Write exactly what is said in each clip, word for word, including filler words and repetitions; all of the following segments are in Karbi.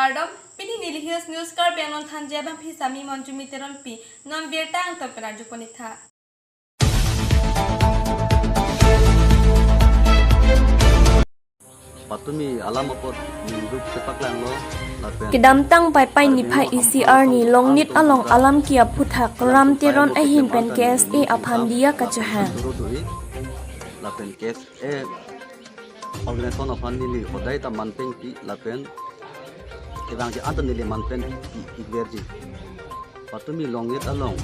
Kardom, pini neli Hills News Karbi Anglong thanji abang phi sami Monjumi Teronpi, non birta angton pen arjupon-ik tha. Patumi alam apot ningduk sepaklanglo lapen kedamtang Paipai niphai isi arni Longnit along alam ke aphuthak Ram Teron ahin pen K S A aphan diya kachehang. Lapen K S A organization aphan neli hodai ta manpengpi lapen kevangji anta neli manpengpi ikverji. Patumi Longnit along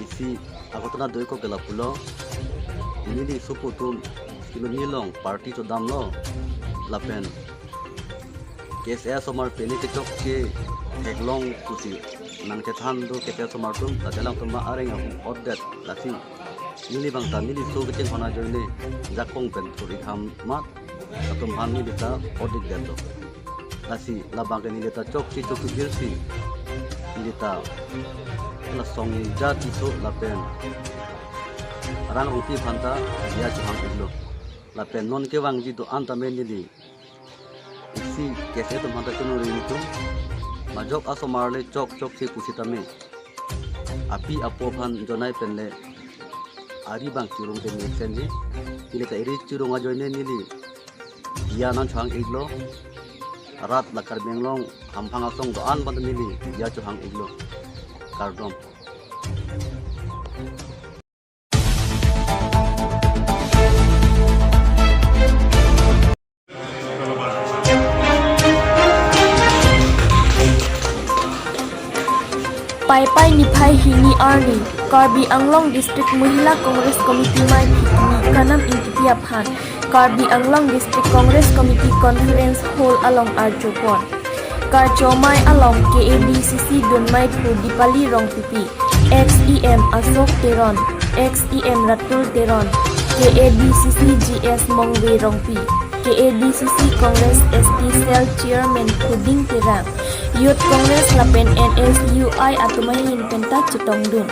isi aghotona do-iklo ke lapulo. Neli sopo atum kilo nilong party chodamlo lapen K S A asomar pine kechokche theklong pusi nangchethan do K S A asomar atum, lasi alangtum areng ahum otdet, lasi neli abang ta neli so kechinghon ajoine jakong pen thur-ik ham amat latum aphan neli ta ot-ikdetlo. Lasi labang ke neli ta chokche chokche birsi neli ta la Songja Tisso lapen Rang Rongpi aphan ta diya chohang-iklo. Lapen non kevangji do-an tame neli isi K S A atum aphan ta chonori nelitum, majok asomar le chokchokche pusitame api apo aphan jonai pen le ari abang chirung pen mesen he. Neli ta ari chirung ajoine neli diya nangchohang-iklo. Rat la Karbi Anglong hamphang asong do-an aphan ta neli diya chohang-iklo. Kardom. Paipai niphai hini arni Karbi Anglong District Mahila Congress Committee mei phitni Kanam Ingtipi aphan Karbi Anglong District Congress Committee Conference Hall along arjupon. Karchomai along K A D C C dunmei phu Dipali Rongpipi, ex E M Ashok Teron, ex E M Ratul Teron, K A D C C G S Mongve Rongpi, K A D C C Congress S T Cell Chairman Khuding Terang, Youth Congress lapen N S U I atum ahin pen ta chetongdun.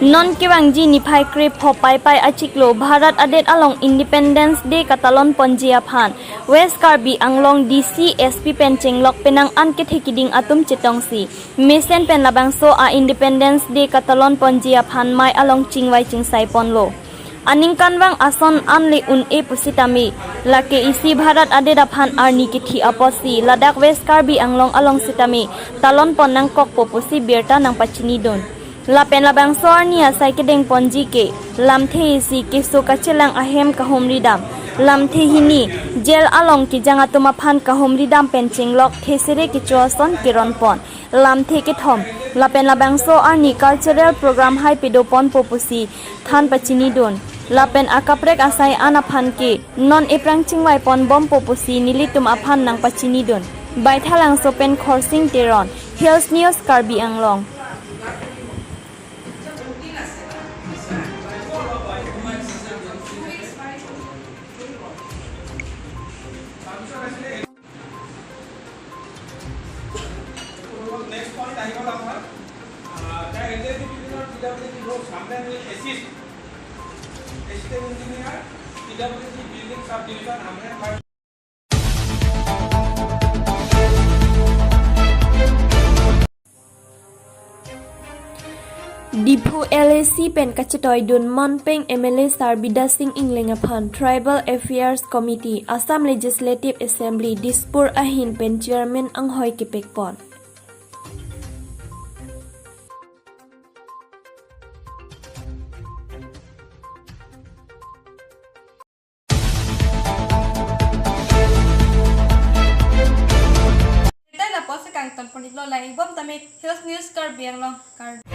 Non kevangji niphai krepho Paipai achiklo Bharat adet along Independence Day katalon ponji aphan West Karbi Anglong D C, S P pen chenglok penang an kethe kiding atum chetongsi mesen pen labangso a Independence Day katalon ponji aphan mei along chingvai chingsai ponlo. Aningkanvang ason an le un-e pusitame, lake isi Bharat adet aphan arni kithi apotsi ladak West Karbi Anglong along sitame talon pon nangkokpo pusi birta nangpachinidun. Lapen labangso arni asai kedeng ponji ke lamthe isi keso kachelang ahem kahumri dam, lamthe hini jail along kejang atum aphan kahumri dam pen chenglok thesere kecho ason keron pon, lamthe kethom, lapen labangso arni cultural program hai pedo ponpo pusi than pachinidun. Lapen akaprek asai an aphan ke non ephrang chingvai ponbompo pusi nelitum aphan nangpachinidun. Baithalangso pen Khorsing Teron, Hills News, Karbi Anglong. Next point আহি গ'ল আপোনাৰ, আহ, the L J D building ৰ P W D road, Hamren will assist, assistant engineer, P W D building sub division, Hamren. Diphu L A C pen kachetoidun Monpeng M L A Sar Bidya Sing Engleng aphan Tribal Affairs Committee, Assam Legislative Assembly, Dispur ahin pen Chairman anghoi kepekpon. Tela post kangton ponit lo, lang-ik bom tame Hills News Karbi Anglong Kar-